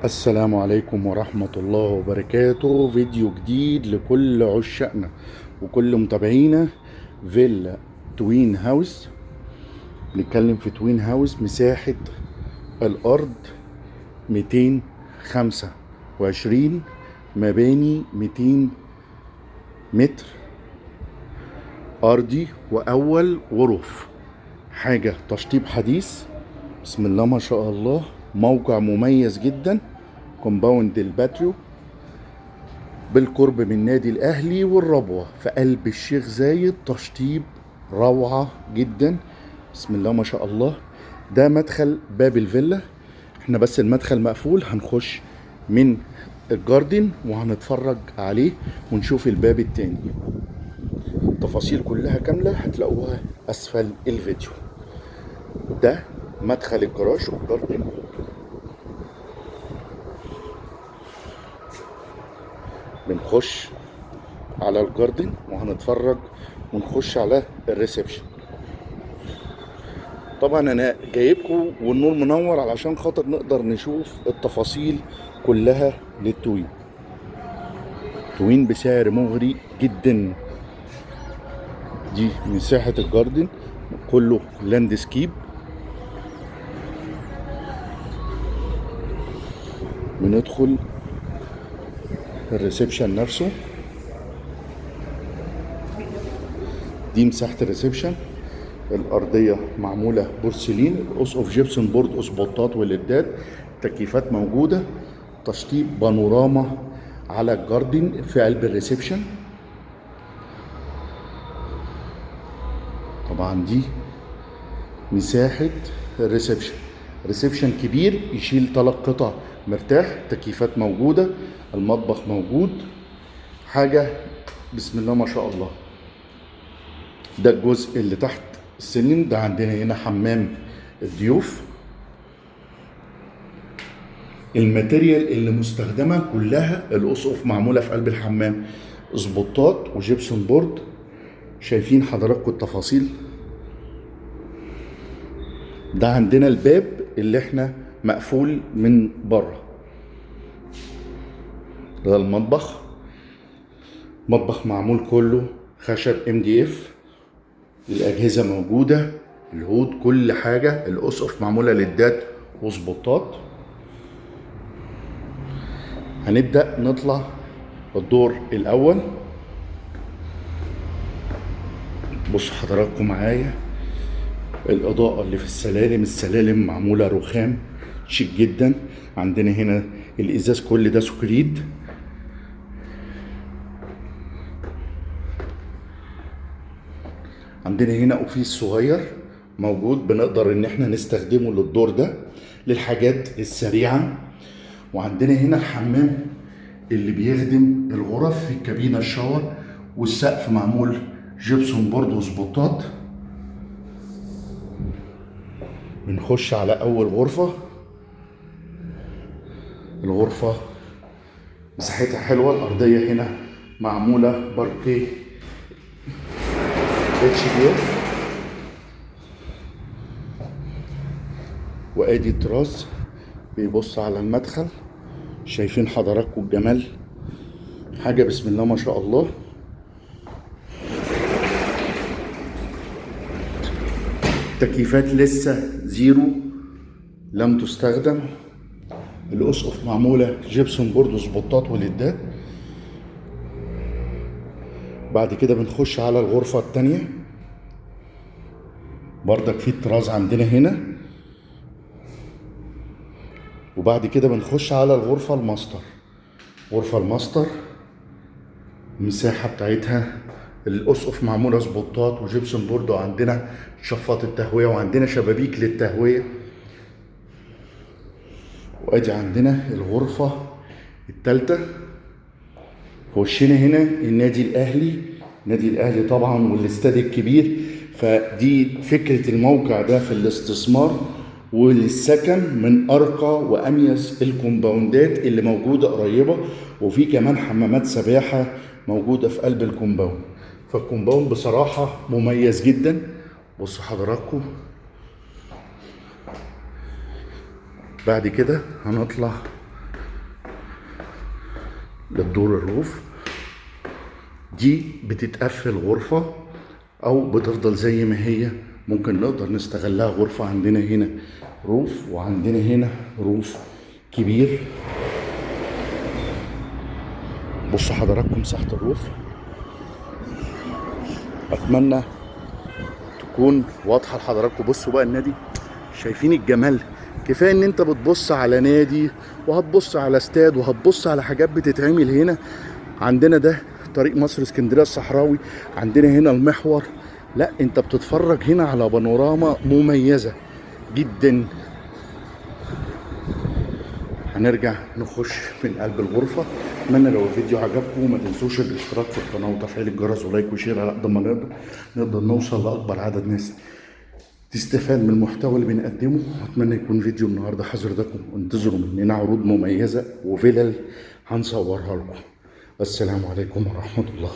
السلام عليكم ورحمة الله وبركاته. فيديو جديد لكل عشاقنا وكل متابعينا. فيلا twin house، نتكلم في twin house. مساحة الأرض 225، مباني 200 متر، أرضي وأول غرف، حاجة تشطيب حديث، بسم الله ما شاء الله. موقع مميز جدا، كومباوند الباتريو بالقرب من نادي الأهلي والربوة في قلب الشيخ زايد. تشطيب روعة جدا، بسم الله ما شاء الله. ده مدخل باب الفيلا، احنا بس المدخل مقفول، هنخش من ال garden وهنتفرج عليه ونشوف الباب التاني. التفاصيل كلها كاملة هتلاقوها أسفل الفيديو. ده مدخل الجراج وال garden. بنخش على ال garden وهنتفرج ونخش على ال reception. طبعا انا جايبكم والنور منور علشان خاطر نقدر نشوف التفاصيل كلها لل twin. twin بسعر مغري جدا. دي مساحة ال garden كله landscape. بندخل ال reception نفسه. دي مساحة ال reception. الأرضية معمولة بورسلين، الأسقف gypsum board، اسبوتات وليدات، تكييفات موجودة، تشطيب بانوراما على ال garden في قلب ال reception. طبعا دي مساحة ال reception. reception كبير يشيل 3 قطع مرتاح، تكييفات موجودة، المطبخ موجود، حاجة بسم الله ما شاء الله. ده الجزء اللي تحت السلم. ده عندنا هنا حمام الضيوف. ال material اللي مستخدمة كلها الأسقف معمولة في قلب الحمام، اسبوتات و gypsum board. شايفين حضراتكم التفاصيل. ده عندنا الباب اللي احنا مقفول من بره. ده المطبخ، مطبخ معمول كله خشب MDF، الاجهزة موجودة، الهود، كل حاجة، الاسقف معمولة ليدات وسبوتات. هنبدا نطلع الدور الاول. بصوا حضراتكم معايا الاضاءة اللي في السلالم. السلالم معمولة رخام شيك جدا. عندنا هنا الازاز كل ده سكريد. عندنا هنا office صغير موجود، بنقدر ان احنا نستخدمه للدور ده للحاجات السريعة. وعندنا هنا الحمام اللي بيخدم الغرف في الكابينة ال shower، والسقف معمول gypsum board وسبوتات. بنخش على اول غرفة. الغرفة مساحتها حلوة. الأرضية هنا معمولة باركيه HDF. وادي التراس بيبص على المدخل. شايفين حضراتكم الجمال، حاجة بسم الله ما شاء الله. تكييفات لسه zero لم تستخدم. الأسقف معمولة gypsum board وسبوتات وليدات. بعد كده بنخش على الغرفة التانية، بردك في التراس عندنا هنا. وبعد كده بنخش على الغرفة الماستر. غرفة الماستر المساحة بتاعتها الأسقف معمولة سبوتات و gypsum board، وعندنا شفاط التهوية وعندنا شبابيك للتهوية. وادي عندنا الغرفة التالتة. وشنا هنا النادي الأهلي، النادي الأهلي طبعا والاستاد الكبير. فدي فكرة الموقع ده في الاستثمار وللسكن، من أرقى وأميز الكومباوندات اللي موجودة قريبة. وفي كمان حمامات سباحة موجودة في قلب الكومباوند. فالكومباوند بصراحة مميز جدا. بصوا حضراتكم. بعد كده هنطلع للدور ال roof. دي بتتقفل غرفة او بتفضل زي ما هي، ممكن نقدر نستغلها غرفة. عندنا هنا roof وعندنا هنا roof كبير. بصوا حضراتكم مساحة ال roof، اتمنى تكون واضحة لحضراتكم. بصوا بقى النادي، شايفين الجمال؟ كفاية ان انت بتبص على نادي وهتبص على استاد وهتبص على حاجات بتتعمل هنا. عندنا ده طريق مصر اسكندرية الصحراوي، عندنا هنا المحور. لا انت بتتفرج هنا على بانوراما مميزة جدا. هنرجع نخش من قلب الغرفة. اتمنى لو الفيديو عجبكم ما تنسوش الاشتراك في القناة وتفعيل الجرس و like و share على قد ما نقدر نوصل لأكبر عدد ناس تستفاد من المحتوى اللي بنقدمه. واتمنى يكون فيديو النهارده حضراتكم، انتظروا مننا عروض مميزة وفلل هنصورها لكم. السلام عليكم ورحمة الله.